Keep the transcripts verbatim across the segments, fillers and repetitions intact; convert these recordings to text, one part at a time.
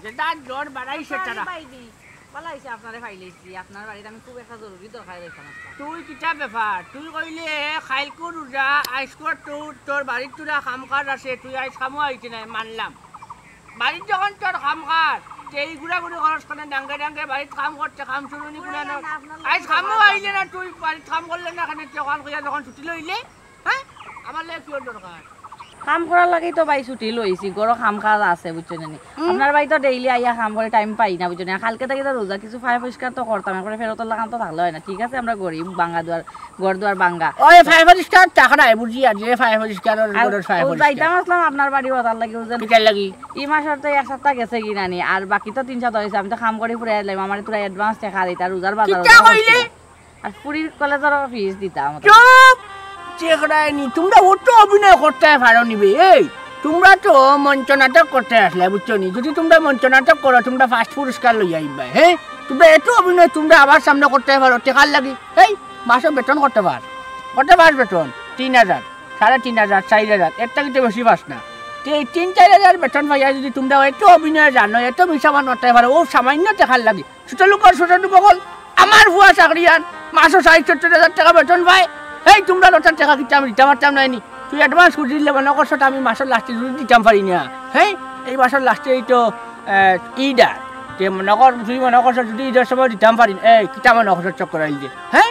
যেটা জ্বর বাড়াইছে তারা। ভালা অইছে আপনারে পাইলাইছি, আপনার বাড়িত আমি খুব একটা জরুরি দরকারে যাইতাম আজকে। তুই কিতা ব্যাপার? তুই কইলে খাইলকু রোজা, আইজকু তোর, তোর বাড়িত তোরা কাম কাজ আছে, তুই আইজ কামো আইতে নাই, মানলাম। বাড়িত যখন তোর কাম কাজ, তে এই ঘুরাঘুরি খরচ করে ডাঙ্গে ডাঙ্গে বাড়িত কাম করতে, কাম শুরু নি করে না। আইজ কামো আইলে না, তুই বাড়িত কাম করলে না, কেনে তুই অখান কইয়া যখন ছুটি লইলে, হ্যাঁ? আমার লাগে কিওর দরকার? কাম করার লাগেই তো ভাই ছুটি লইছি, ঘরো কাম কাজ আছে, বুঝছো নি? আপনার বাড়িত তো ডেইলি আইয়া কাম করে, টাইম পাই না, বুঝছো নি? কালকে থাকি তো রোজা, কিছু ফাই পরিষ্কার তো করতাম, একবারে ফেরত লাখান তো থাকলে অয় না, ঠিক আছে? আমরা গরিব, ভাঙ্গা দুয়ার, ঘর দুয়ার ভাঙ্গা। ওই ফাই পরিষ্কার টাকা নাই, বুঝি আর যে ফাই পরিষ্কার আর ঘরের ফাই পরিষ্কার। যাইতাম আছলাম আপনার বাড়ি, ওটার লাগি বুঝছেন? কিতার লাগি? এই মাসর তো এক সপ্তাহ গেছে কি নানি, আর বাকি তো তিন সপ্তাহ অইছে, আমি তো কাম করি ফুরাই দিলাম, আমারে তোরা অ্যাডভান্স টাকা দিতা, রোজার বাজার কিতা কইলে? আর ফুরির কলেজর ফিস দিতাম। চুপ! চেকড়াইনি, তোমরা অত অভিনয় করতে পারো নি বে? এই, তোমরা তো মঞ্চ নাটক করতে আসলে, বুঝছো নি? যদি তোমরা মঞ্চ নাটক করো, তোমরা ফার্স্ট পুরস্কার লইয়া আইবা, হ্যাঁ? তোমরা এত অভিনয় তোমরা আমার সামনে করতে পারো, টেকার লাগি। এই, মাসো বেতন করতে পার, করতে পার বেতন তিন হাজার, সাড়ে তিন হাজার, চাইর হাজার, এর থাকি তো বেশি পাস না। তো এই তিন চাইর হাজার বেতন পাইয়া যদি তোমরা এত অভিনয় জানো, এত মিছা মাত মারতে পারো, ও সামান্য টেকার লাগি, ছোট লোকর ছোট লোক অকল, আমার ফুয়া চাকরিয়ান, মাসো ষাইট সত্তর হাজার টেকা বেতন পায়। এই তোমরা লটার টেকা কিতা আমি দিতাম পারতাম নায় নি? তুই অ্যাডভান্স করি দিলে মনো করছত আমি মাসর লাস্টে যদি দিতাম পারি না। হ্যাঁ, এই মাসর লাস্টে এই তো, আহ, ঈদ আর। তে মনো কর, তুই মনো করছত যদি ঈদর সময় দিতাম পারি না। এই, কিতা মনো করছত চক্কর আইল যে? হ্যাঁ?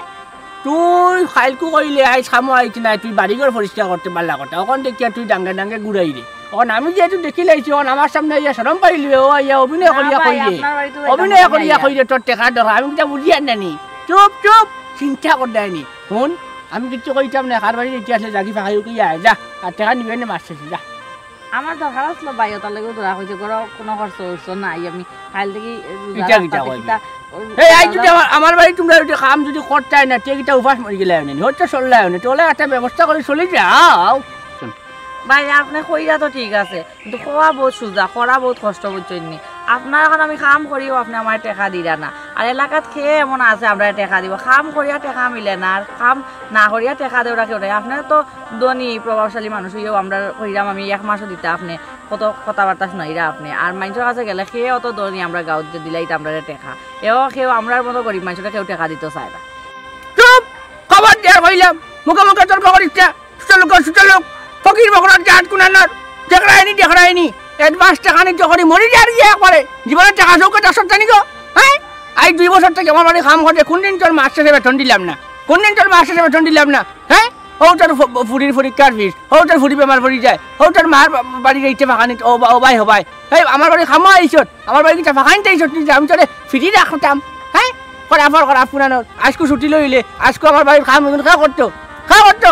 তুই কাইলকু কইলে আইজ কামো আইতে নায়, তুই বাড়িঘর পরিষ্কার করতে পারলা কথা। অখন দেখিয়া তুই ডাঙ্গে ডাঙ্গে ঘুরাইরে। অখন আমি যেহেতু দেখিলাইছি, অখন আমার সামনে আইয়া শরম পাইলি, ও আইয়া অভিনয় না করিয়া ভাই, কইরে। আপনার বাড়িত তো যাইতাম অভিনয় না করিয়া ভাইয়া। কইরে, তোর টেকার দরকার, আমি কিতা বুঝিয়ার না নি। চুপ, চুপ, চিন্তা কর দেয়নি। হুন, আমি কিচ্ছু কইতাম না, কার বাড়ি যাইতে আসলে জাগি ফাঁকাই উকি আয়, যা, আর টেকা নিবে না মাস শেষে, যা। আমার দরকার আছলো ভাই, ওটার লাগিও ধরা কইছে, ঘরো কুনু খরচ উরছ নাই, আমি কাইল থাকি রোজা ইটা রাখতাম, কিতা কইবি? কিতা, ওই এই, আই যদি আমার, আমার বাড়ি তোমরা যদি কাম যদি করতায় না, তে কিতা উপাস মরি গেলায় অনে নি, হয়তো চললায় অনে নি, তে অলা একটা ব্যবস্থা করি চলি যাও। ভাই, আপনে কইরা তো ঠিক আছে, কিন্তু কওয়া বউত সুজা, করা বউত কষ্ট, বুঝছইন নি? আপনার অখন আমি কাম করিও, আপনে আমারে টেকা দিরা না। আর এলাকাত কে এমন আছে আমরারে টেকা দিবো? কাম করিয়া টেকা মিলে না, আর কাম না করিয়া টেকা দেওরা কেউ নাই। আপনে তো ধনী, প্রভাবশালী মানুষ অইয়াও আমরা কইরাম আমি এক মাসও দিতা আপনে, কত কথাবার্তা শুনাইরা আপনে। আর মাইনষর কাছে গেলে কে অত ধনী আমরা গাঁওত যে দিলাইতা আমরারে টেকা? এও কেউ আমরার মতো গরিব মাইনষরে কেউ টেকা দিতো চায় না। চুপ! খবরদার কইলাম, মুখে মুখে তর্ক করিস না। ছোট লোক, ছোট লোক, ফকির ফকরার জাত কুনানর, টেকরায়নি, টেকরায়নি, অ্যাডভান্স টেকা নিতে করি মরি যার গিয়া একবারে, জীবনে টেকা চউখে দেখছত নি গো, হ্যাঁ? আইজ দুই বছর থাকি আমার বাড়ি কাম করতে, কুনদিন তোর মাস শেষে বেতন দিলাম না, কুনদিন তোর মাস শেষে বেতন দিলাম না, হ্যাঁ? অউ তোর ফ-, ফুরির পরীক্ষার ফিস, অউ তোর ফুরি বেমার পড়ি যায়, অউ তোর মার বা-, বাড়ি যাইতে ফাঁকা নিত, ও বা-, ও ভাই, ও ভাই, এই আমার বাড়ি কামো আইছত, আমার বাড়ি কিতা ফাঁকা নিতে আইছত নি যে আমি তোরে ফিরি রাখতাম, হ্যাঁ? খরাফর খরাফ কুনানর। আইজকু ছুটি লইলে, আইজকু আমার বাড়ির কাম অগুন কে করতো? কে করতো?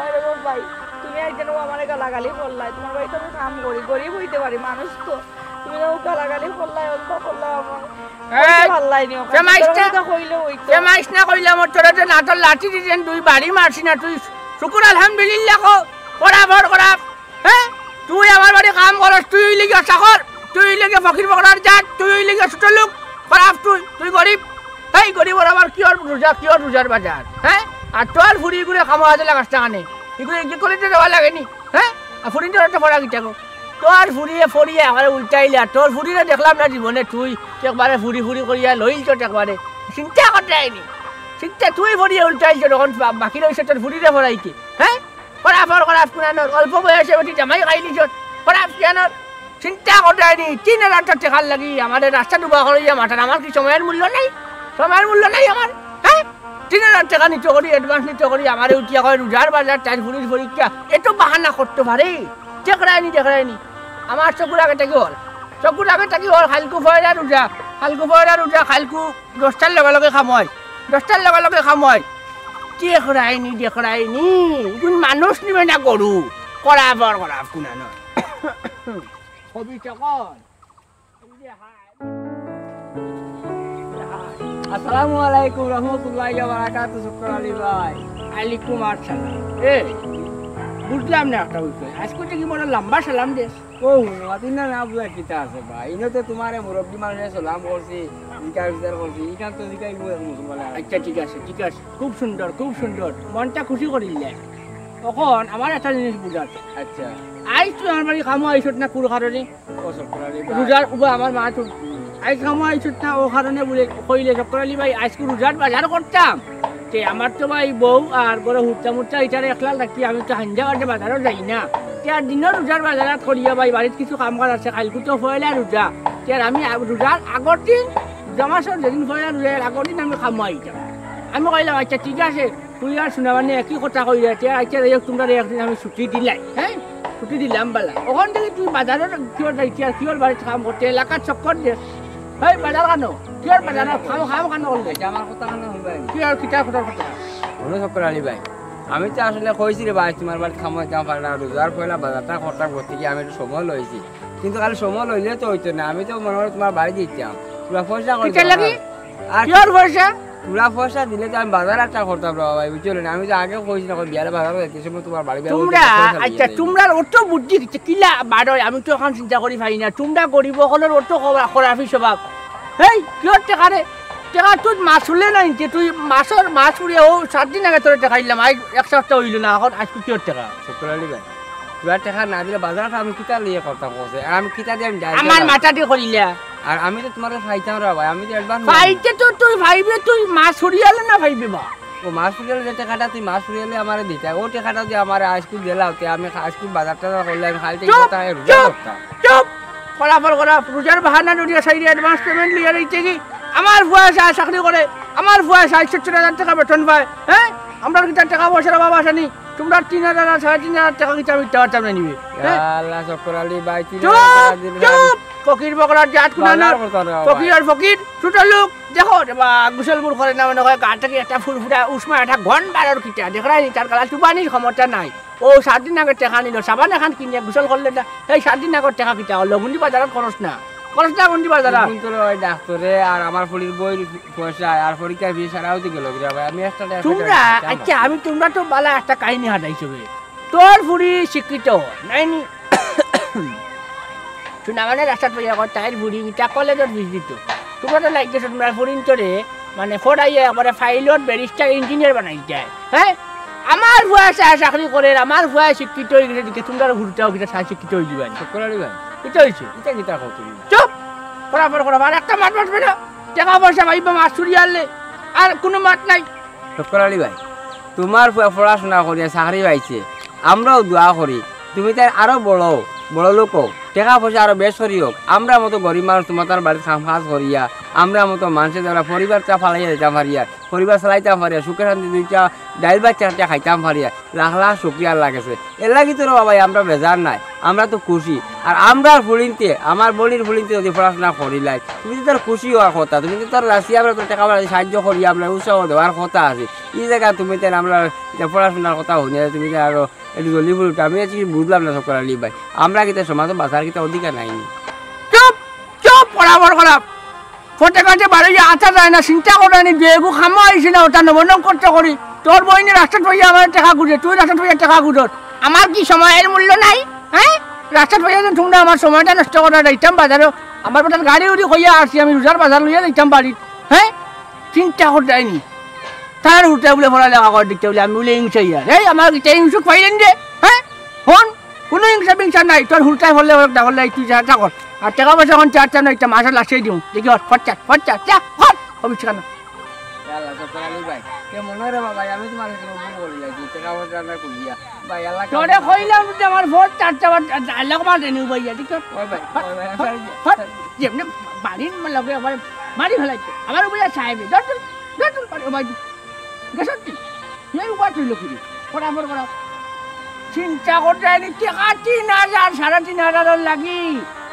আরে ও ভাই, তুমি একদিন ও আমারে গালাগালি করলায়, তোমার বাড়িত আমি কাম করি, গরিব অইতে পারি, মানুষ তো। তুমি না ও গালাগালি করলায়, অল্প করলায় আমার। এই, কইতে পারলায় নি ওখানে। সে মাইস না, তোর কথা কইলে অইতো। সে মাইস না কইলাম, ওর তোরা যে নাটর লাঠি দিছেন, দুই বাড়ি মারছি না, তুই শুকুর আলহামদুলিল্লাহ কো, খরাফর খরাফ। হ্যাঁ? তুই আমার বাড়ি কাম করস, তুই অইলে গিয়া চাকর, তুই অইলে গিয়া ফকির ফকরার জাত, তুই অইলে গিয়া ছোট লোক, খরাফ তুই, তুই গরিব। এই গরিবর আবার কিওর রোজা, কিওর রোজার বাজার, হ্যাঁ? আর তোর ফুরি ইগুরে কামো কাজে লাগাস না কেনে? ইগুরে কি করিতে দেওয়া লাগেনি, হ্যাঁ? আর ফুরি তোর তো পড়া কিতা গো? তোর ফুরিয়ে ফড়িয়ে একবারে উল্টাইলে, আর তোর ফুরিরে দেখলাম না জীবনে তুই, তুই একবারে ফুরি ফুরি করিয়া লইল তো একবারে। চিন্তা করতে আইনি। চিন্তা তুই ফড়িয়ে উল্টাইল তো, তখন বা-, বাকি রইছে তোর ফুরিরে ফড়াইতে, হ্যাঁ? খরাফর খরাফ কুনানর, অল্প বয়সে বেটি জামাই খাইলিছত, খরাফ কুনানর। চিন্তা করতে আইনি, তিন হাজার টেকার লাগি আমারে রাস্তাত উবা করিয়া মাতার, আমার কি সময়র মূল্য নাই? সময়র মূল্য নাই আমার, হ্যাঁ? তিন হাজার টেকা নিতে করি, অ্যাডভান্স নিতে করি, আমারে উঠিয়া কয় রোজার বাজার, তাইর ফুরির পরীক্ষা, এত বাহানা করতে পারে? টেকরায়নি, টেকরায়নি। আমার চকুর আগে থাকি অর, চকুর আগে থাকি অর, কাইলকু পয়লা রোজা, কাইলকু পয়লা রোজা, কাইলকু দশটার লগে লগে কাম অয়, দশটার লগে লগে কাম অয়। টেকরায়নি, টেকরায়নি, ইগুন মানুষ নিবে না গরু, খরাফর খরাফ কুনানর। কবি তখন। আসসালামু আলাইকুম রহমতুল্লাহি ওয়া বারাকাতুহু, শুক্কুর আলী ভাই। আলাইকুম আসসালাম। এ, বুঝলাম না একটা বিষয়। আইজকু থাকি বড় লম্বা সালাম দেস। ও, হুনো, আপনি না, না বুঝা কিতা আছে ভাই? ইনো তো তোমারে মুরব্বি মানুষে সালাম করছি, জিকার বিচার করছি, ইখান তো জিকাই বুঝা মুসলমান। আচ্ছা, ঠিক আছে, ঠিক আছে। খুব সুন্দর, খুব সুন্দর। মনটা খুশি করিলে। অখন আমার একটা জিনিস বুঝার। আচ্ছা। আইজ তুই আমার বাড়ি কামো আইছত না কুনু কারণে? ও শুক্কুর আলী ভাই। রোজার উবা আমার মা তো আইজ কামো আইছত না, ও কারণে বুলে কইলে, "শুক্কুর আলী ভাই, আইজকু রোজার বাজার করতাম।" তে আমার তো ভাই বউ আর ঘরো হুরুতা-মুরুতা ইতারে একলা রাখি, আমি তো হাইঞ্জা বাদে বাজারো যাই না। তে আর দিনর রোজার বাজারাত করিয়া ভাই, বাড়িত কিছু কাম কাজ আছে, কাইলকু তো পয়লা রোজা। তে আর আমি আ-, রোজার আগর দিন, রোজা মাসর যেদিন পয়লা রোজা, এর আগর দিন আমি কামো আইতাম। আমি কইলাম, "আচ্ছা, ঠিক আছে।" তুই আর সোনাবানে একই কথা কইরা, তে আইচ্ছা যাই হোক, তুমরারে একদিন আমি ছুটি দিলাই, হ্যাঁ? ছুটি দিলাম বালা। অখন থাকি তুই বাজারো কিওর যাইতে আর কিওর বাড়িত কাম করতে, এলাকাত চক্কর দে। হেই, বাজার কানো? কিওর বাজার? কাম, কাম কানো করলে? আইচ্ছা, আমার কথা কানো হুনবায়। কিওর কিতা কথার কথা? হুনো শুক্কুর আলী ভাই, আমি তো আসলে কইছি রে ভাই, তুমার বাড়িত কামো যাইতাম পারি না, রোজার পয়লা বাজারটা করতাম করতে গিয়া আমি একটু সময় লইছি। কিন্তু খালি সময় লইলে তো অইতো না, আমি তো মনে করো তুমার বাড়িত দিতাম। পুরা পয়সা করে কিতার লাগি? আর কিওর পয়সা? পুরা পয়সা দিলে তো আমি বাজার একটা করতাম রে ভাই, বুঝছো না? আমি তো আগে কইছি না, কই বিয়ালে বাজার যাইতে সময় তুমার বাড়ি বিয়ালে তুমরা, পয়সা আইচ্ছা, দিলে। তুমরার অত বুদ্ধি কিতা কিলা বারয়, আমি তো অখন চিন্তা করি পাই না। তুমরা গরিব অকলর অত খরা-, খরাপি স্বভাব। হেই, কিওর টেকা রে? টেকা তুই মাছ উলে না ইনতে, তুই মাছর, মাছ উড়িয়া ও সাত দিন আগে তোরে টেকা দিলাম, আইজ এক সপ্তাহ অইলো না, অখন আইজকু কিওর টেকা? শুক্কুর আলী ভাই, তুমার টেকা না দিলে বাজারটা আমি কিতা লইয়া করতাম কওছে? আর আমি কিতা দিয়া আমি ডাইল আমার বাজার? মাথা দি করিলা। আর আমি তো তুমারে পাইতাম রে ভাই, আমি তো advance পাইতে তো তুই পাইবে, তুই মাছ উড়িয়ালে না পাইবে বা? ও মাছ উড়িয়ালে যে টেকাটা তুই মাছ উড়িয়ালে আমারে দিতা, ও টেকাটা যদি আমারে আইজকু দিলাও, তে আমি আইজকু বাজার টাজার করলে আমি খালি চুপ, টেকা রোজা চুপ, করতাম। চুপ! ফলাফল করা, রোজার বাহানা ধরিয়া সাইডে advance payment লইয়া রইছে কি? আমার ফুয়া সাহেব চাকরি করে, আমার ফুয়া সাহেব সত্তর হাজার টেকা বেতন পায়, হ্যাঁ? আমরার কিতা টেকা পয়সার অভাব আছে নি? তুমরার তিন হাজার আর সাড়ে তিন হাজার টেকা কিতা আমি দিতাম পারতাম না নি বে? হ্যাঁ? ইয়া আল্লাহ, শুক্কুর আলী ভাই, তিন হাজার চুপ, টেকা দিলে চুপ! ফকির বকরার জাত কুনানোর। বাজার করতাম রে ভাই। ফকির আর ফকির, ছোট লোক। দেখো রে বা, গোসল গুসল করে না, মনে হয় গা থাকি একটা ফুরফুরা উষ্মা একটা গন্ধ বারর কিতা। দেখরায় নি, তার গালা চুবানির ক্ষমতা নাই। ও সাত দিন আগে টেকা নিলো, সাবান এখান কিনিয়া গোসল করলে না। এই সাত দিন আগর টেকা কিতা অইলো? গুন্ডি বাজারো খরচ না, খরচ না গুন্ডি বাজারো। এখন তো রে ওই ডাক্তারে আর আমার ফুড়ির বইর পয়সা আর পরীক্ষার ফি সারাও তো গেল রে ভাই। আমি একটা টেকা তুমরা, পয়সা দিতাম আইচ্ছা, না। আমি তুমরা তো বালা একটা কাহিনী হাটাইছো বে। তোর ফুড়ি শিক্ষিত, নায় নি? সোনাবানে রাস্তাত পাইয়া কয়, তাইর ফুড়ি ইটা কলেজর ফিস দিত। তুমরা তো লাগতেছো, তুমরার ফুড়িন্তরে, মানে, পড়াইয়া একবারে pilot, barrister, engineer বানাইতায়, হ্যাঁ? আমার ফুয়া চা-, চাকরি করের, আমার ফুয়া শিক্ষিত অই গেছে, দেখি তুমরার হুরুতাও কিতা চা শিক্ষিত অই যিবা নি। শুক্কুর আলী ভাই, কিতা অইছে? ইটা কিতা কও তুমি? চুপ! খরাপর খরাপ, আর একটা মাত মাতবে না। টেকা পয়সা পাইবা মাছ চুরি আনলে, আর কুনু মাত নাই। শুক্কুর আলী ভাই, তুমার ফুয়া পড়াশোনা করিয়া চাকরি পাইছে, আমরাও দোয়া করি তুমি তাইর আরো বড়, বড় লোক অও, টেকা পয়সা আরো বেশ করি অউক। আমরার মতো গরিব মানুষ তুমার তার বাড়িত কাম কাজ করিয়া, আমরার মতো মানষে যারা পরিবারটা ফালাইয়া দিতাম পারিয়া, পরিবার চালাইতাম পারিয়া, সুখে শান্তি দুইটা ডাইল ভাত চারটা খাইতাম পারিয়া, লাখ লাখ শুকরিয়া আল্লার গেছে। এরলাগি তো রে বাবা, আমরা বেজার নায়, আমরা তো খুশি। আর আমরার ফুড়িন্তে, আমার বইনর ফুড়িন্তে যদি পড়াশোনা করিলায়, তুমি তো তার খুশি অওয়ার কথা, তুমি তো তার রাশি, আমরা তো টেকা পয়সা সাহায্য করি, আমরা উৎসাহ দেওয়ার কথা আছে। ই জাগাত তুমি তাইন আমরার ইতা পড়াশোনার কথা হুনিয়া তুমি তাইন আরো একটু জ্বলি পুড়ি উঠো। আমি আজকে বুঝলাম না শুক্কুর আলী ভাই, আমরা কিতা সমাজো বাঁচার কিতা অধিকার নাই নি? চুপ! চুপ! খরাপর খরাপ! পথে ঘাটে বারইয়া আটা যায় না, চিন্তা করে নি, দুই এগু কামো আইছি না, ওটা নবনম করতে করি। তোর বইনে রাস্তাত পাইয়া আমার টেকা খুজে, তুই রাস্তাত পাইয়া টেকা খুজস। আমার কি সময়ের মূল্য নাই? হ্যাঁ? রাস্তাত পাইয়া যে তুমরা আমার সময়টা নষ্ট করা যাইতাম বাজারো, আমার বেটার গাড়ি উড়ি কইয়া আসি, আমি রোজার বাজার লইয়া যাইতাম বাড়িত। হ্যাঁ? চিন্তা করতে যায়নি। তার হুরুতায় বুলে পড়ালেখা করে দেখতে বুলে, আমি বুলে হিংসা ইয়ার। এই আমার ইটা হিংসুক পাইলেন যে, হ্যাঁ? হন, কুনু হিংসা বিংসা নাই, তোর হুরুতায় পড়লে হোক না পড়লে তুই যা, যা কর। আর টেকা পয়সা অখন চার চার নয়টা মাসে লাসেই দিমু। দেখি হর, ফট চার, ফট চার, যা, হর, হবিস কেন? ইয়া আল্লাহ, শুক্কুর আলী ভাই, কে মনে রে বাবা, আমি তুমার কাছে ভুল করিলাইছি, টেকা পয়সা না করিয়া। ভাই, আল্লাহ তোরে কইলাম যে আমার ফোন চার চার বার ডায়লগ মার দেনি উবাইয়া, ঠিক আছে? ওই ভাই, ওই ভাই, হট, হট, হট, যেমনে বাড়ির লগে আমার মারি ফেলাইছে। আমার উবাইয়া সাহেব, ধর তুই, ধর তুই, বাড়ি, বাড়ি। গেছত তুই? এই উবা তুই লোক রে। ফটাফট করা। চিন্তা করতে আইনি টেকা তিন হাজার, সাড়ে তিন হাজারর লাগি।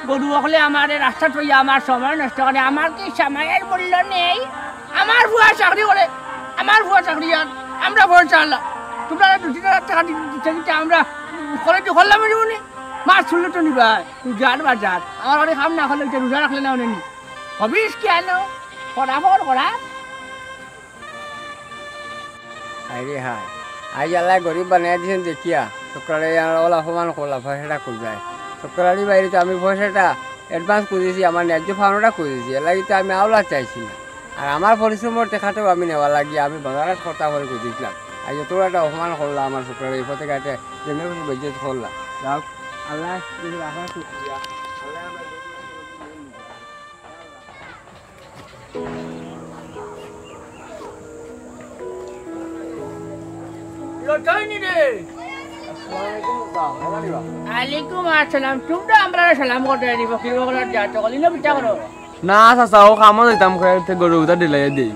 গরু অকলে আমারে রাস্তাত পাইয়া আমার সময় নষ্ট করে। আমার কি সময়ের মূল্য নেই? আমার ফুয়া চাকরি করে, আমার ফুয়া চাকরি আর আমরা পয়সা আলা। তুমরা দুই তিন হাজার টেকা দি-, দিতে দিতে আমরা কলেজে করলাম নি? মাছ তুললে তো নিবায়, রোজার বাজার। আমার অনেক কাম না করলে ওইটা রোজা রাখলে না অনে নি। হবিস কেন? ফটাফট করা। হায় রে হায়, আইজ আল্লায় গরিব বানাইয়া দিছইন দেখিয়া, শুক্কুর আলী ভাইরে অলা অপমান করলা, পয়সাটা খুজায়। শুক্কুর আলী ভাইরে তো আমি পয়সাটা advance খুজিছি, আমার ন্যায্য পাওনাটা খুজিছি, এরলাগি তো আমি আওলা চাইছি না। আর আমার পরিশ্রমর টেকাটাও আমি নেওয়া লাগি, আমি বাজারহাট করতাম করি খুজিছিলাম। আজ তোরা একটা অপমান করলা আমার শুক্রারে, এই পথে ঘাটে যেমনি খুশি বেইজ্জত করলা। যাও, আল্লাহ, তুমি রাখার শুক্রিয়া। আল্লাহ, আমরা লটাইনি রে। আলাইকুম আসসালাম। তুমরা আমরারে সালাম করতে আইনি, ফকির বকরার জাত অকল। ইনো কিতা করো? না চাচা, অউ কামো যাইতাম কইয়া গরু উতা দিলাইয়া দেই।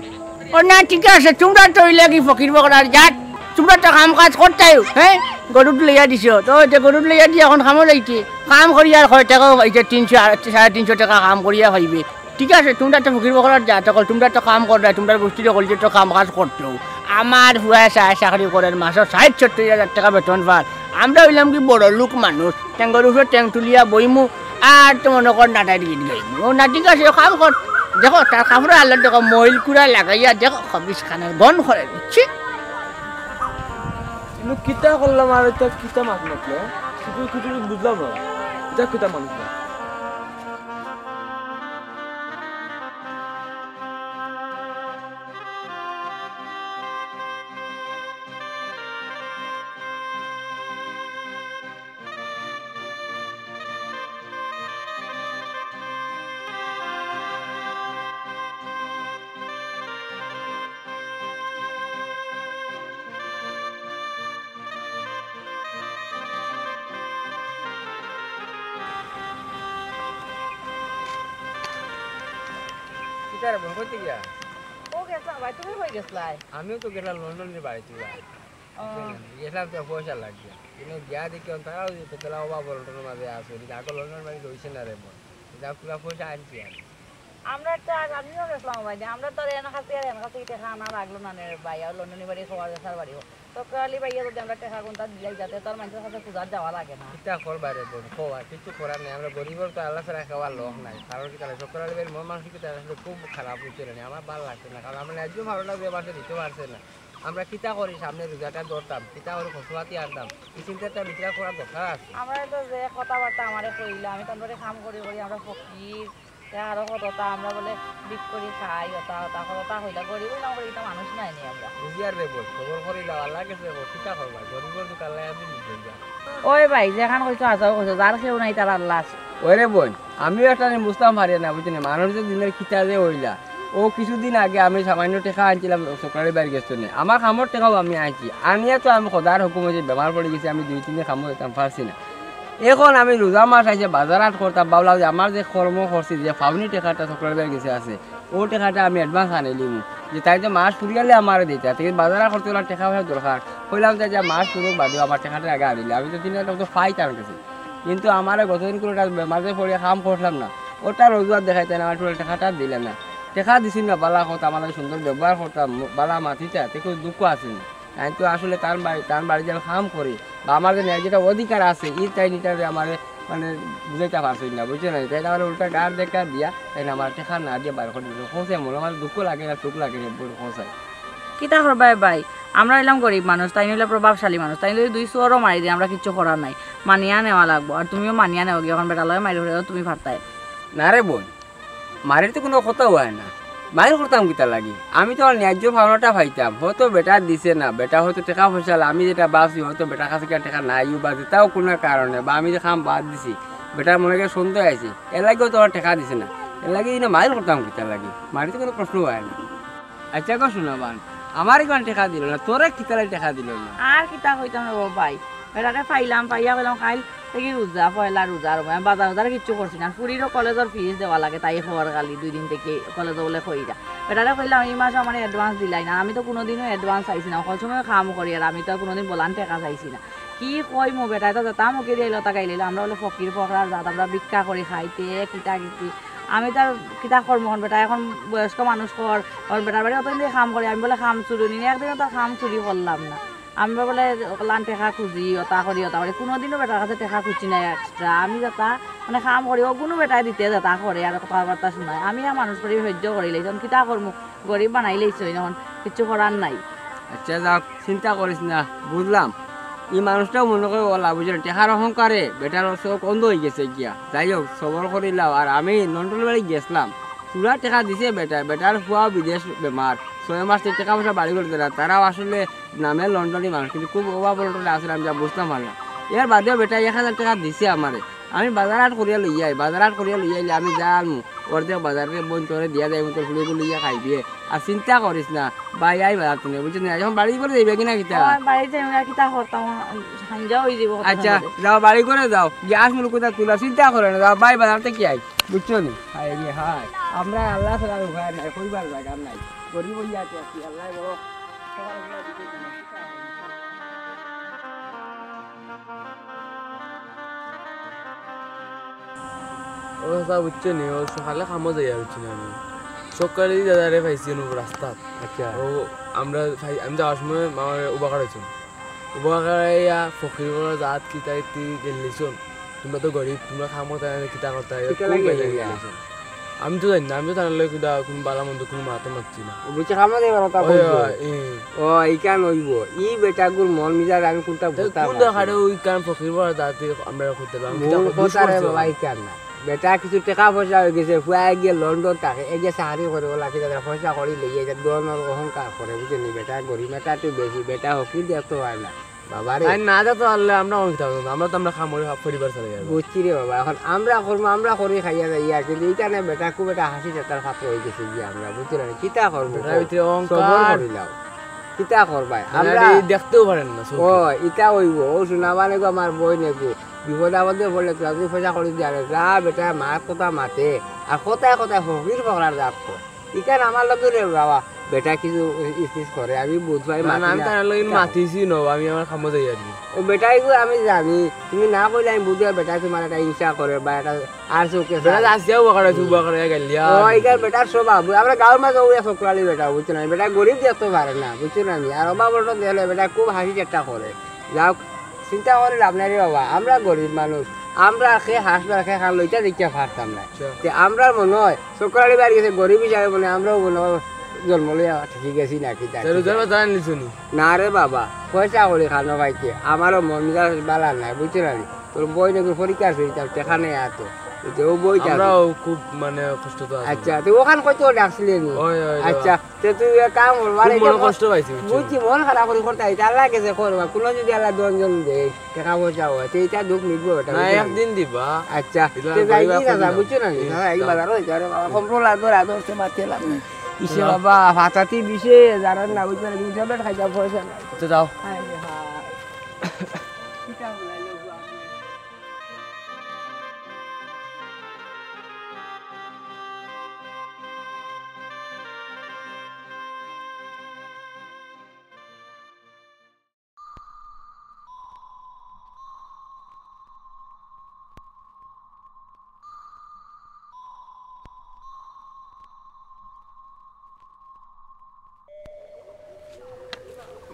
ও না, ঠিক আছে, তুমরা তো অইলা কি ফকির বকরার জাত, তুমরা তো কাম কাজ করতায়, হে? গরু দিলাইয়া দিছো, তো অউ যে গরু দিলাইয়া দিয়া অখন কামো যাইতে, কাম করিয়া আর কয় টেকা পাইতে, তিনশো, সাড়ে তিনশো টেকা কাম করিয়া পাইবে। ঠিক আছে, তুমরা তো ফকির বকরার জাত অকল, তুমরা তো কাম কররায়, তুমরার গুষ্টির অকল যে তো কাম কাজ করতো। আমার পুয়ায় চায় চাকরি করের, মাসো ষাইট সত্তইর হাজার টেকা বেতন পার। আমরা অইলাম কি বড়লোক মানুষ, টেংগর উপরে টেং তুলিয়া বইমু, আর তো মনো কর নাটাইর গীত গাইমু। ও না, ঠিক আছে, কাম কর। দেখো, তার কাপড়র আলো দেখো, মইল কুড়া লাগাইয়া দেখো, খবিস খানার গন্ধ করে দিচ্ছি। কিন্তু কিতা করলাম আর ইতা কিতা মাত মাতলো? কিছু, কিছু বুঝলাম না। ইতা কিতা মানুষ না? কিতা রে বোন, কইতে গিয়া? ও গেছলাম ভাই, তুমি কই গেছলায়? আমিও তো গেলাম লন্ডনের বাড়িত ভাই। ও। গেলাম তো পয়সা লাগবে। কিন্তু গিয়া দেখি অন তারাও দিতে গেলা অভাব লন্ডনের মাঝে আছে। কিন্তু আগে লন্ডন বাড়ি রইছে না রে বোন। কিন্তু পুরা পয়সা আনছি আমি। আমরা তো আজ আমিও গেছলাম ভাই, আমরা তো আর এন কাছে আর এন কাছে ইটা খানা লাগলো না রে ভাই, আর লন্ডনী বাড়ি খোয়া দেশার বাড়ি হোক। তো কালি ভাইয়া যদি আমরা টেকা গুনতা দিলাই যাতে তার মানুষের কাছে পূজার যাওয়া লাগে না। কিতা করবা রে বোন, খোয়া কিছু করার নাই। আমরা গরিবর তো আল্লাহ ছাড়া খাওয়ার লোক নাই। কারণ কি তাহলে শুক্র আলী ভাইর মন মানসিকতা আসলে খুব খারাপ হইছে রে। আমার ভালো লাগছে না, কারণ আমরা ন্যায্য ভাড়াটা যে মাসে দিতে পারছে না। আমরা কিতা করি, সামনে রোজাটা ধরতাম, কিতা করি খসুয়াতি আনতাম, এই চিন্তাটা বিচার করার দরকার আছে। আমরা তো যে কথাবার্তা আমারে কইলা, আমি তো আমরারে কাম করি করি, আমরা ফকির, তে আরো কততা আমরা বলে বিক করি খাই, ওটা ওটা কততা কইলা, গরিব হইলাম করি, এটা মানুষ নাই নি আমরা। বুঝিয়ার রে বোন, খবর করি লাও, আল্লাহ গেছে ও কিতা করবা, গরিবর দোকান লাই আমি নিজে যা। ওই ভাই, যেখান কইছো আসাও কইছো, যার কেউ নাই তার আল্লাহ আছে। ওই রে বোন, আমিও একটা জিনিস বুঝতাম পারি না, বুঝলি? মানুষ যে দিনের কিতা যে হইলা, ও কিছুদিন আগে আমি সামান্য টেকা আনছিলাম শুক্র আলী ভাইর গেছ থনে। আমার কামর টেকাও আমি আনছি। আনিয়া তো আমি খোদার হুকুম হইছে বেমার পড়ি গেছি, আমি দুই তিন দিন কামো যাইতাম পারছি না। এখন আমি রোজা মাস আইছে, বাজার হাট করতাম, ভাবলাম যে আমার যে কর্ম করছি, যে পাওনি টেকাটা শুক্র আলী ভাইর গেছে আছে, ও টেকাটা আমি advance আনিলিমু। যে তাইন তো মাস ফুরিয়ালে আমারে দিতা, ঠিক বাজার হাট করতে গেলে টেকা পয়সা দরকার। কইলাম যে, যে মাস ফুরুক বাদে আমার টেকাটা আগে আনিলে, আমি তো তিন হাজার টেকা তো পাইতাম গেছে। কিন্তু আমারে গতদিন কুনু একটা বেমারে পড়িয়া কাম করলাম না, ওটার অজুহাত দেখাইয়া তাইন আমার টেকাটা দিলা না। টেকা দিছইন না, বালা কথা, আমার লগে সুন্দর ব্যবহার করতা, বালা মাতিতা, তে কুনু দুঃখ আছিল না। তাইন তো আসলে তান বাড়ি, তান বাড়ি যে আমি কাম করি, বা আমার যে ন্যায্য যেটা অধিকার আছে, ই তাইন ইটা যে আমারে মানে বুঝাইতা পারছইন না, বুঝছো না? তাইন আমারে উল্টা গার দেখা দিয়া, তাইন আমার টেকা না দিয়া বার করি দিছইন। কওছে মনো আমার দুঃখ লাগে না, সুখ লাগে না, বড় কওছে। কিতা করবায় ভাই, আমরা অইলাম গরিব মানুষ, তাইন অইলা প্রভাবশালী মানুষ, তাইন যদি দুই চড়ও মারি দেয়, আমরা কিচ্ছু করার নাই, মানিয়া নেওয়া লাগবো। আর তুমিও মানিয়া নেওগি, অখন বেটার লগে মাইর করিয়া তুমি পারতায় না রে বোন। মারির তো কুনু কথা অয় না। মাইর করতাম কিতার লাগি? আমি তো আমার ন্যায্য পাওনাটা পাইতাম। হয়তো বেটা দিছে না, বেটা হয়তো টেকা পয়সা, আমি যেটা ভাবছি হয়তো বেটার কাছে কিনা টেকা নাই বা যেটাও কুনু কারণে, বা আমি যে কাম বাদ দিছি, বেটার মনে করি সন্দেহ আইছে, এর লাগিও তো আমার টেকা দিছে না। এর লাগি ইনো মাইর করতাম কিতার লাগি? মারির তো কুনু প্রশ্ন অয় না। আচ্ছা গো সোনাবান, আমারে কুনু টেকা দিলো না, তোরে কিতার লাগি টেকা দিলো না? আর কিতা কইতাম রে বা ভাই, বেটারে পাইলাম, পাইয়া কইলাম, কাইল থাকি রোজা, পয়লা রোজা, আর আমি বাজার উজার কিচ্ছু করছি না। ফুরিরও কলেজর fees দেওয়া লাগে, তাই খবর কালি দুই দিন থাকি কলেজো বুলে কইরা। বেটারে কইলাম, "ই মাসো আমারে advance দিলায় না, আমি তো কুনুদিনও advance চাইছি না, হকল সময় কাম করি, আর আমি তো আর কুনুদিন বলান টেকা চাইছি না।" কি কইমু বেটায় তো যেতা মুখে দিয়া আইলো তা গাইলাইলো, আমরা বুলে ফকির ফকরার জাত, আমরা ভিক্ষা করি খাই, তে কিতা কিতি। আমি তো আর কিতা করমু অখন বেটা, অখন বয়স্ক মানুষ কর, অখন বেটার বাড়ি অতদিন থাকি কাম করি, আমি বুলে কাম চুরি নি, একদিনও তো কাম চুরি করলাম না। আমরা বুলে অকলান টেকা খুজি, অতা করি, অতা করি, কুনুদিনও বেটার কাছে টেকা খুজছি না extra। আমি যেতা মানে কাম করি, অগুনু বেটায় দিতে যেতা করে, আর কথাবার্তা হুনায়। আমি আর মানুষ করি সহ্য করিলাইছি, অখন কিতা করমু? গরিব বানাইলাইছইন, অখন কিচ্ছু করার নাই। আচ্ছা যাউক, চিন্তা করিস না, বুঝলাম। ই মানুষটাও মনো করে অলা, বুঝলে, টেকার অহংকারে বেটার চউখ অন্ধ অইগেছে গিয়া। যাই হোক, সবর করিলাও। আর আমি লন্ডন বাড়ি গেছলাম, থুড়া টেকা দিছে বেটায়, বেটার ফুয়া বিদেশ বেমার, ছয় মাস তো টেকা পয়সা বাড়ি করে দিলা, তারাও আসলে নামে লন্ডনি মানুষ, কিন্তু খুব অভাব অনটনে আছিল, আমি যা বুঝতাম পারলাম। এর বাদেও বেটায় এক হাজার টেকা দিছে আমারে, আমি বাজার হাট করিয়া লইয়া আই, বাজার হাট করিয়া লইয়া আইলে আমি যা আনমু, অর্ধেক বাজারে বইন তোরে দিয়া যাইমু, তোর ফুড়িগুলো লইয়া খাইবে। আর চিন্তা করিস না, ভাই আই বাজার তুলে, বুঝছিস না? এখন বাড়ি করে যাইবে কিনা কিতা? ও, বাড়ি যাইমু না, কিতা করতাম, হাঞ্জা হয়ে যাবো। আচ্ছা, যাও, বাড়ি করে যাও, গ্যাস মুলুক কোথা তুলা, চিন্তা করে না, যাও, ভাই বাজার থেকে আই, বুঝছো নি? হায় রে হায়, আমরা আল্লাহ ছাড়া আর উপায় নাই, কইবার জায়গা নাই, গরিব হইয়া আছি, আল্লাহ বড়। ও চাচা, বুঝছো নি, ও সকালে কামো যাইয়া, বুঝছো নি, আমি সকালে দাদারে পাইছি নু রাস্তাত। আচ্ছা। ও আমরা পাই-, আমি যাওয়ার সময় মামার উবাকার হয়েছিল, উবাকার ইয়া ফকির বড় জাত কিতা ইতি গেলিছন, তোমরা তো গরিব, তোমরা কাম করতে না, কিতা করতে হয়, কিতা কোন লাগে বেজায় ইয়া? গেলিছন? আমি তো জানি না, আমি তো তার লগে কিতা কোনো বালা মন্দ কোনো মাথা মারছি না। ও বুঝছে, কামো যাইবার কথা ওই, কইছো। ওই, এই। ও, ইখান হইব। ই বেটাগুর মন মিজাজ আমি কোনটা তে বুঝতাম কোন পারছি না। দরকারে ওই কাম ফকির বড় জাতি আমরা করতে পারলাম? মূল কিতা কথা রে দুষ্কর বাবা, ছিল। ইখান না। বেটা কিছু টেকা পয়সা হয়ে গেছে, ফুয়া গিয়ে লন্ডন থাকে, এই যে চাকরি করে, ওলা কি তাদের পয়সা করি লইয়া, এটা দোয়ানোর অহংকার করে, বুঝলি? বেটা গরিব, বেটা একটু বেশি, বেটা হকির দেখতে হয় না। বাবা রে। তাই না যেত পারলে আমরা অনেক থাকতাম, আমরা তো আমরা কাম করি পরিবার চালাই যাবো। বুঝছি রে বাবা, এখন আমরা করবো, আমরা করি খাইয়া যাই আর, কিন্তু এখানে বেটা খুব একটা হাসি ঠাট্টার পাত্র হয়ে গেছে গিয়ে আমরা, বুঝছি না, কিতা করবো? বেটার ভিতরে অহংকার। সবর করিলাম। কিতা করবায়? মানে আমরা এই দেখতেও পারেন না চোখে। ও, ইটা হইব, ও শোনাবা নেগো আমার বই নেগো, বিপদ আপদে পড়লে তোরা যদি পয়সা করি দিয়া রে, যা বেটা, মাত কথা মাতে, আর কথায় কথায় ফকির ফকরার জাত কয়। ইখান আমার লগে রে বাবা, বেটা কিছু ইস ইস করে, আমি বুঝবাই না, না, মাতি আমি না। তার লগে ইটা মাতিছি না, আমি আমার কামো যাই আর কি। ও বেটা, এগু আমি জানি, তুমি না কইলে আমি বুঝি আর বেটা তোমার একটা হিংসা করে বা একটা আর চোখে বেটা চায়। আসিয়াও বকারে, তুই বকারে গেলিয়া। ও, ইখান বেটার স্বভাব, আমরা গাঁওর মাঝে ওই শুক্রালি বেটা, বুঝছো না? বেটা গরিব দেখতে পারে না, বুঝছো না নি? আর অভাব অনটন দেখলে বেটা খুব হাসি ঠাট্টা করে। যাও, চিন্তা করি লাভ নাই রে বাবা, আমরা গরিব মানুষ, আমরা খে হাসবার খে খান লইতা দেখিয়া পারতাম না। আচ্ছা। তে আমরার মনে হয় শুক্রালি বাড়ি গেছে গরিব হিসাবে মনে হয় আমরাও মনে হয় জন্ম লইয়া ঠিক গেছি নাকি তা তে ঠিক রোজার আছে। বাজার আনলিছো নি? না রে বাবা, পয়সা করি খানো পাইতে, আমারও মন মেজাজ বালা নাই, বুঝছো না নি? তোর বই নাকি পরীক্ষা আছে, তার টেকা নেই এত। বুঝছো, ও বই যাবে। আমরাও খুব মানে কষ্ট তো আছে। আচ্ছা, তো ওখান কত ডাকছিলে নি? ওই, ওই, ওই। আচ্ছা, তো তুই এক কাম কর, খুব বাড়ি মনে যা কষ্ট পাইছি, বুঝছো? বুঝছি, মন খারাপ করি করতে আইতে, আল্লাহ গেছে করবা, কোনো যদি আল্লাহ দশজন দেয়, টেকা পয়সা হয়, তো এটা দুঃখ মিটবো, এটা না, বুঝছো না? একদিন দিবা। আচ্ছা, এটা তো যাই গরিব কি এখন দাদা, না। বুঝছো না? এই দাদা, এই দাও। বাজার হয়ে যাবে, বাবা, কম্প্রোল আর ধরে, আর ধরতে মারতে লাভ নেই। ইসে দাও। বাবা, ফাটাতি বিষে, জানার না, বুঝছো না? তুমি ট্যাবলেট খাইতে পয়সা নাই। তো দাও। হায় রে হায়। কিতা বলাইলো গো আমি?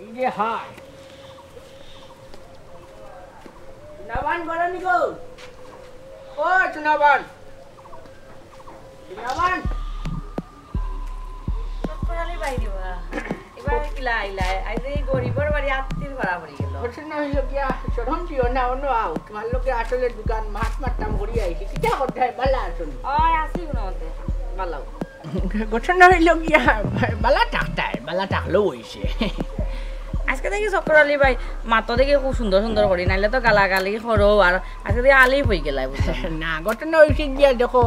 এই যে হায়। চুনাবান বলো নি গো? ও চুনাবান। চুনাবান। শুক্রালি বাইরে বা। এবার কিলা আইলা? আইজ এই গরিবর বাড়ি আত্তির ভাড়া পড়ি গেল। ঘটনা হইল গিয়া, শরম দিও না, অনো আও। তোমার লগে আসলে দুকান মাত মারতাম করি আইছি। কিতা করতে হয়, বালা আছো নি? ওই, আছি কোনো মতে। বালা। ঘটনা হইল গিয়া, বালা থাকতায়, বালা থাকলেও হইছে। আজকে দেখি শুক্রালি ভাই, মাতো দেখি খুব সুন্দর সুন্দর করি, নাইলে তো গালাগালি করো, আর আজকে দেখি আলিফ হয়ে গেলায়, বুঝলাম। না, ঘটনা হইছে গিয়া, দেখো,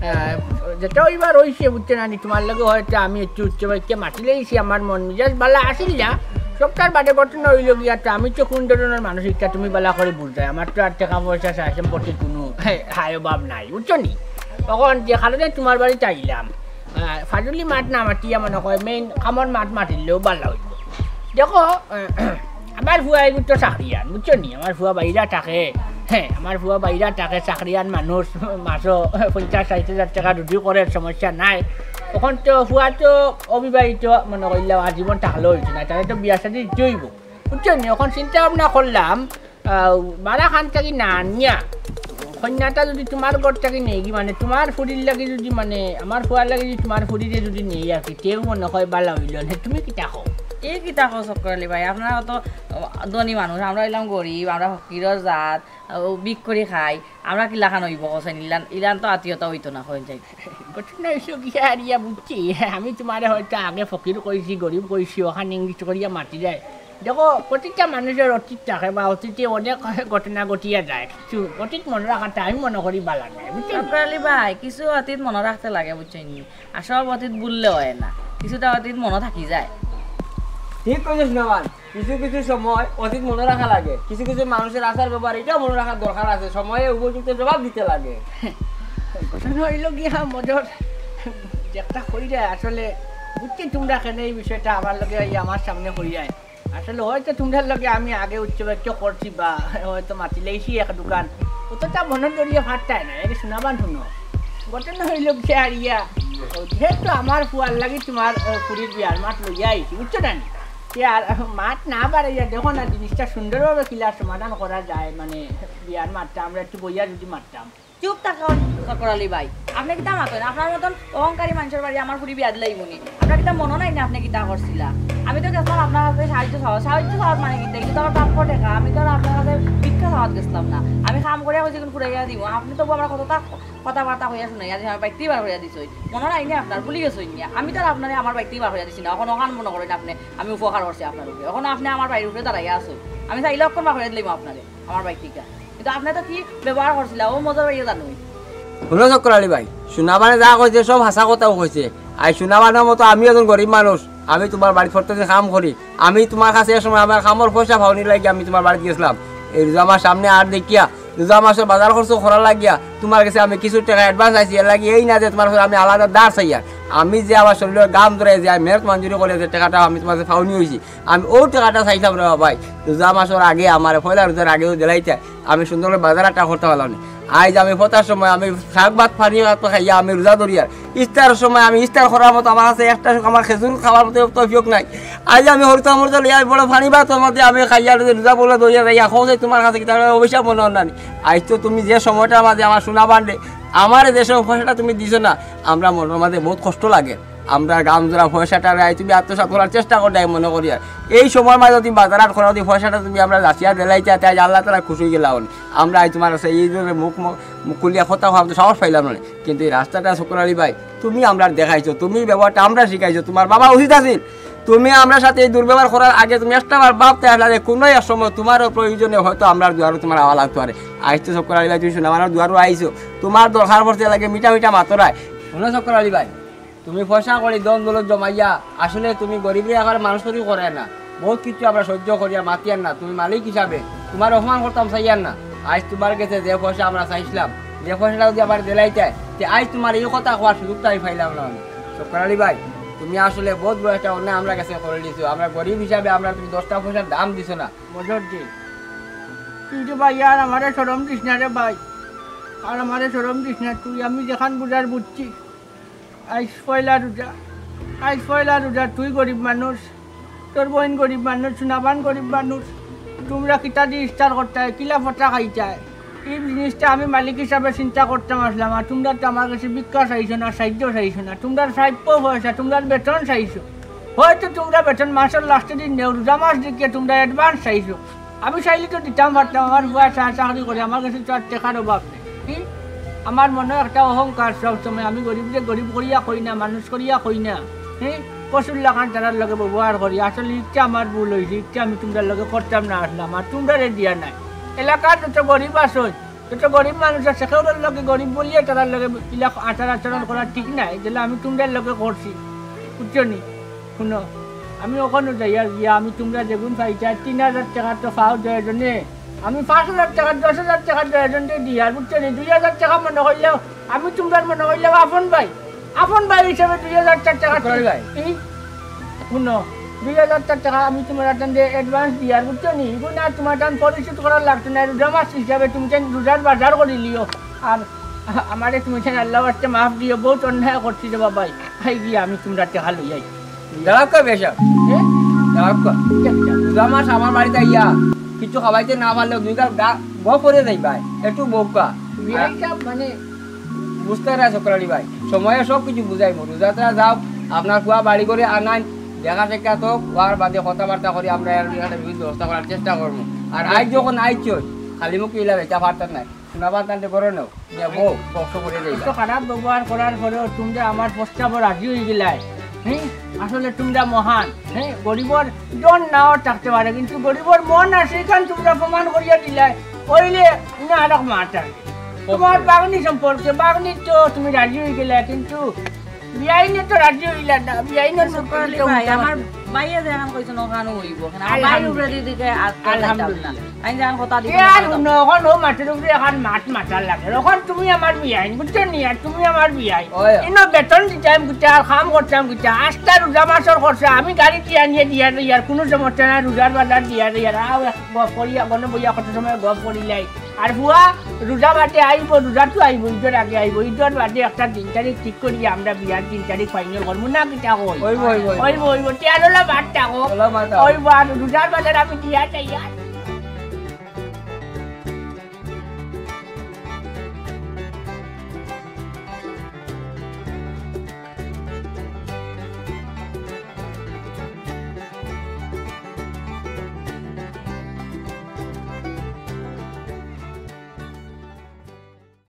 আহ, যেটা ওইবার হইছে, বুঝছো না নি, তোমার লগে হয়তো আমি একটু উচ্চ বাক্যে মাতিলেইছি, আমার মন মিজাজ বালা আসিল না। সবটার বাদে ঘটনা হইল গিয়া, তো আমি তো কোন ধরনের মানুষ, এটা তুমি বালা করে বুঝতে, আমার তো আর টাকা পয়সা সাহায্য সম্পত্তি কোনো হায় অভাব নাই, বুঝছো নি? তখন যে কারণে তোমার বাড়িতে আইলাম, আহ, ফাজুলি মাত না মাতিয়া মনে হয় মেইন কামর মাত মাতিলেও বালা হইব। দেখো, আহ, আমার ফুয়া এগুর তো চাকরিয়ান, বুঝছো নি? আমার ফুয়া বাইরা থাকে, হ্যাঁ, আমার ফুয়া বাইরা থাকে, চাকরিয়ান মানুষ, মাসো পঞ্চাশ ষাট হাজার টাকা রুজি করে, সমস্যা নাই। তখন তো ফুয়া তো অবিবাহিত, মনে করলাম আজীবন থাকলেও হইতো না, তাহলে তো বিয়া শাদী দিতে হইব, বুঝছো নি? এখন চিন্তা ভাবনা করলাম, আহ, বারা খান থাকি না আনিয়া, কন্যাটা যদি তোমার ঘর থাকি নেই কি, মানে, তোমার ফুরির লাগি যদি, মানে, আমার ফুয়ার লাগি যদি তোমার ফুরিরে যদি নেই আর কি, তেও মনে হয় বালা হইল না। তুমি কিতা কও? এ কিতা কও চক্কর আলী ভাই, আপনারা তো ধনী মানুষ, আমরা অইলাম গরিব, আমরা ফকিরর জাত, ও ভিক করি খাই, আমরা কিলাখান অইবো কওছাইন? ইলান, ইলান তো আত্মীয়তা অইতো না, কইন চাই। ঘটনা অইছে গিয়া আর ইয়া বুঝছি, আমি তুমারে হয়তো আগে ফকির কইছি, গরিব কইছি, অখান ইঙ্গিত করিয়া মাতি যায়। দেখো, প্রতিটা মানুষর অতীত থাকে বা অতীতে অনেক ঘটনা ঘটিয়া যায়। কিছু অতীত মনো রাখাটা আমি মনো করি বালা নায়, বুঝছো নি? চক্কর আলী ভাই, কিছু অতীত মনো রাখতে লাগে, বুঝছইন নি? আর সব অতীত ভুললে অয় না, কিছুটা অতীত মনো থাকি যায়। ঠিক কইছস না মান, কিছু কিছু সময় অতীত মনো রাখা লাগে, কিছু কিছু মানুষর আচার ব্যবহার ইটাও মনো রাখার দরকার আছে, সময়ে উপযুক্ত জবাব দিতে লাগে। ঘটনা অইলো গিয়া মজর, যেটা কইরায় আসলে বুঝছি তুমরা কেনে ই বিষয়টা আমার লগে, এই আমার সামনে কইরায়। আসলে হয়তো তুমরার লগে আমি আগে উচ্চবাচ্য করছি বা হয়তো মাতিলাইছি এক দুখান, অতটা মনো ধরিয়া ফারতায় না, এরে শোনাবান হুনো। ঘটনা অইলো গিয়া আর ইয়া, যেহেতু আমার ফুয়ার লাগি তুমার, আহ, ফুরির বিয়ার মাত লইয়া আইছি, বুঝছো না নি? তে আর মাত না বাড়াইয়া দেখো না জিনিসটা সুন্দরভাবে কিলা সমাধান করা যায়, মানে বিয়ার মাতটা আমরা একটু বইয়া যদি মাততাম। চুপ থাকো চক্কর আলী ভাই, আপনে কিতা মাতইন? আপনার মতন অহংকারী মানষর বাড়ি আমার ফুরি বিয়া দিলাইবো নি? আপনার কিতা মনো নাই না আপনে কিতা করছিলা? আমি তো গেছলাম আপনার কাছে সাহায্য চাওয়াত, সাহায্য চাওয়াত মানে কিতা? ইটা তো আমার প্রাপ্য টেকা, আমি তো আর আপনার কাছে ভিক্ষা চাওয়াত গেছলাম না। আমি কাম করিয়া কইছি কুন ফুরাইয়া দিমু, আপনে তো আমার কতটা কথাবার্তা কইয়া শুনাইয়া দিছইন, আমার বাড়িত থাকি বার করিয়া দিছইন। মনো নাই নি আপনার, ভুলি গেছইন নি? আমি তো আর আপনারে আমার বাড়িত থাকি বার করিয়া দিছি না, অখন অখান মনো করইন আপনে আমি উপকার করছি আপনার উপরে, অখন আপনে আমার বাড়ির উপরে দাঁড়াইয়া আছইন, আমি চাইলে অখন বার করিয়া দিলাইমু আপনারে আমার বাড়িত থাকি। কিন্তু আপনে তো কি ব্যবহার করছিলা, ও মজর ভাইয়ে জানইন। হুনো চক্কর আলী ভাই, শোনাবানে যা কইছে সব হাছা কথাউ কইছে। আর শোনাবানর মতো আমিও একজন গরিব মানুষ, আমি তুমার বাড়িত প্রত্যেকদিন কাম করি, আমি তুমার কাছে এক সময় আমার কামর পয়সা পাওনির লাগি আমি তুমার বাড়িত গেছলাম। এই রোজা মাস সামনে আর দেখিয়া, রোজা মাসর বাজার খরচ করার লাগিয়া তুমার গেছে আমি কিছু টেকা advance চাইছি, এর লাগি এই না যে তুমার কাছে আমি আলাদা ধার চাইয়ার। আমি যে আমার শরীরর ঘাম ঝরাইয়া যে আমি মেহনত মজুরি করিয়া যে টেকাটা আমি তুমার কাছে পাওনি অইছি, আমি অউ টেকাটা চাইতাম রে ভাই। রোজা মাসর আগে আমারে পয়লা রোজার আগেউ দিলাইতায়, আমি সুন্দর করি বাজার আটটা করতাম পারলাম নি। আইজ আমি ফতার সময় আমি শাক ভাত পানি ভাত খাইয়া আমি রোজা ধরিয়ার। ইফতারর সময় আমি ইফতার করার মতো আমার কাছে একটা আমার খেজুর খাওয়ার মতো তৌফিক নাই। আইজ আমি হরুতা মরুতা লইয়া বড় পানি ভাতর মধ্যে আমি খাইয়া রোজা বলে ধরিয়া যাইয়া কও যে তুমার কাছে কিতা অভিশাপ মনো অর না নি? আইজ তো তুমি যে সময়টার মাঝে আমার শোনাবানরে, আমারে যে সময় পয়সাটা তুমি দিছো না, আমরার মনর মাঝে বউত কষ্ট লাগে। আমরার ঘাম ঝরা পয়সাটারে আইজ তুমি আত্মসাৎ করার চেষ্টা কররায় মনো করিয়া। এই সময়র মাঝে যদি বাজার আট করা যদি পয়সাটা তুমি আমরারে যাচিয়া দিলাইতায়, তে আইজ আল্লাহ তাআলা খুশি অইগেলা অনে। আমরা আইজ তুমার কাছে এই যে মুখ ম-, মুখ খুলিয়া কথা কওয়ার মতো সাহস পাইলাম না। কিন্তু এই রাস্তাটা চক্কর আলী ভাই, তুমি আমরারে দেখাইছো, তুমি ব্যবহারটা আমরারে শিখাইছো, তুমার বাবা উচিত আছিল। তুমি আমরার সাথে এই দুর্ব্যবহার করার আগে তুমি একটা বার ভাবতে আসলা যে কুনু এক সময় তুমারও প্রয়োজনে হয়তো আমরার দুয়ারো তুমার আওয়া লাগতো পারে। আইজ তো চক্কর আলী ভাই তুমি শোনাবানর দুয়ারো আইছো, তুমার দরকার পড়ছে লাগে মিঠা মিঠা মাতরায়। হুনো চক্কর আলী ভাই, তুমি পয়সা কড়ি ধন দৌলত জমাইয়া আসলে তুমি গরিবরে একেবারে মানুষ করি করায় না। বউত কিছু আমরা সহ্য করিয়ার মাতিয়ার না, তুমি মালিক হিসাবে তুমারে অপমান করতাম চাইয়ার না। আইজ তুমার গেছে যে পয়সা আমরা চাইছলাম, যে পয়সাটা যদি আমারে দিলাইতায়, তে আইজ তুমারে এই কথা কওয়ার সুযোগটা আমি পাইলাম না। চক্কর আলী ভাই, তুমি আসলে বউত বড় একটা অন্যায় আমরার গেছে করিলিছো। আমরা গরিব হিসাবে আমরারে তুমি দশটা পয়সার দাম দিছো না। মজর জি, তুই তো ভাই আর আমারে শরম দিস না রে ভাই, আর আমারে শরম দিস না তুই। আমি যেখান বুঝার বুঝছি, আইজ পয়লা রোজা, আইজ পয়লা রোজা, তুই গরিব মানুষ, তোর বইন গরিব মানুষ, শোনাবান গরিব মানুষ, তুমরা কিতা দি ইফতার করতায়, কিলা ফটা খাইতায়, ই জিনিসটা আমি মালিক হিসাবে চিন্তা করতাম আসলাম। আর তুমরা তো আমার গেছে ভিক্ষা চাইছো না, সাহায্য চাইছো না, তুমরার প্রাপ্য পয়সা, তুমরার বেতন চাইছো। হয়তো তুমরা বেতন মাসর লাস্টর দিন নেও, রোজা মাস দেখিয়া তুমরা advance চাইছো। আমি চাইলে তো দিতাম পারতাম, আমার ফুয়া চা-, চাকরি করে, আমার গেছে তো আর টেকার অভাব নাই। হি? আমার মনো একটা অহংকার সব সময়, আমি গরিবরে গরিব করিয়া কই না, মানুষ করিয়া কই না। হি? পশুর লাখান তারার লগে ব্যবহার করি। আসলে ইটা আমার ভুল অইছে, ইটা আমি তুমরার লগে করতাম না আসলাম, আর তুমরারে দিয়া নায়। এলাকার যত গরিব আছইন, যত গরিব মানুষ আছে, কেউর লগে গরিব বুলিয়া তারার লগে ইলা আচার আচরণ করা ঠিক নায়, যেলা আমি তুমরার লগে করছি, বুঝছো নি? হুনো, আমি অখনো যাইয়ার গিয়া, আমি তুমরা যেগুন পাইতায়, তিন হাজার টেকা তো পাও দুইজনে, আমি পাঁচ হাজার টেকা, দশ হাজার টেকা দুইজনরে দিয়ার, বুঝছো নি? দুই হাজার টেকা মনো করিলেও, আমি তুমরার মনো করিলেও আপন ভাই, আপন ভাই হিসাবে দুই হাজার টেকা। চক্কর আলী ভাই। ই? হুনো, দুই হাজার টেকা আমি তুমরারে advance দিয়ার, বুঝছো নি? ইগুন আর তুমরারে পরিশোধ করা লাগতো না, রোজা মাস হিসাবে তুমি যেন রোজার বাজার করিলিও। আর আ-, আমারে তুমি যেন আল্লার ওয়াস্তে মাফ দিও, বউত অন্যায় করছি রে বাবা। আই গিয়া আমি তুমরার টেকা লই আই। দাঁড়াও কই বেশা? এ? দাঁড়াও কই? আচ্ছা, আচ্ছা। রোজা মাস আমার বাড়িত আইয়া কিছু খাওয়াইতে না পারলেও দুই গাল গা-, গো পড়ে যাইবায়। একটু বউক্কা। বিয়াইটা মানে বুঝতে না চক্কর আলী ভাই, সময়ে সব কিছু বুঝাইমু। রোজাটা যাও, আপনার ফুয়া বাড়ি ঘরে আনাইন, দেখা সাক্ষাৎ হোক, ওয়ার বাদে কথাবার্তা করি, আমরা এর একটা বিহিত ব্যবস্থা করার চেষ্টা করমু। আর আইজ যখন আইছইন, খালি মুখে ইলা বেচা পারতাম না, শোনা পারতাম যে গরো নেও, নিয়া বউ, বক্স করে দেই। এত খারাপ ব্যবহার করার পরেও তুমরা আমার প্রস্তাবো রাজি অইগেলায়। হ্যাঁ, আসলে তুমরা মহান। হ্যাঁ, গরিবর জন নাও থাকতে পারে, কিন্তু গরিবর মন আছে, ইখান তুমরা প্রমাণ করিয়া দিলায়। অইলে না আর এক মাত আছে। তুমার বাগনি সম্পর্কে, বাগনি তো তুমি রাজি অইগেলায়, কিন্তু বিয়াইনে তো রাজি অইলা না, বিয়াইনর মুখ শুনলে ভাই, আমার ভাইয়ে যেখান কইছইন ওখানও অইবো। কেন, আমার ভাই উপরে দিদিকে আর তো যাইতাম না। আলহামদুলিল্লাহ। আমি যেখান কথা দিছি, এ আর কথা হুনো, অখন অউ মাতর উপরে অখন মাত মাতার লাগে। অখন তুমি আমার বিয়াইন, বুঝছো নি? আর তুমি আমার বিয়াইন। ওই। ইনো বেতন দিতাম কিতা, আর কাম করতাম কিতা। আস্তা রোজা মাসর খরচা, আমি গাড়ি দিয়া আনিয়া দিয়া যাই, আর কুনু সমস্যা নাই, রোজার বাজার দিয়া যাই, আর আও এক গপ করিয়া, গনে বইয়া কত সময় গপ করিলাই। আর ফুয়া রোজা বাদে আইবো, রোজা তো আইবো, ইদর আগে আইবো, ইদর বাদে একটা দিন তারিখ ঠিক করি আমরা বিয়ার দিন তারিখ ফাইনাল করমু না, কিতা কও? অইবো, অইবো, অইবো। অইবো, অইবো, তে আর অলা বাদ থাকো। অলা বাদ থাকো। অইবো, আর রোজার বাজার আমি দিয়া যাই আর।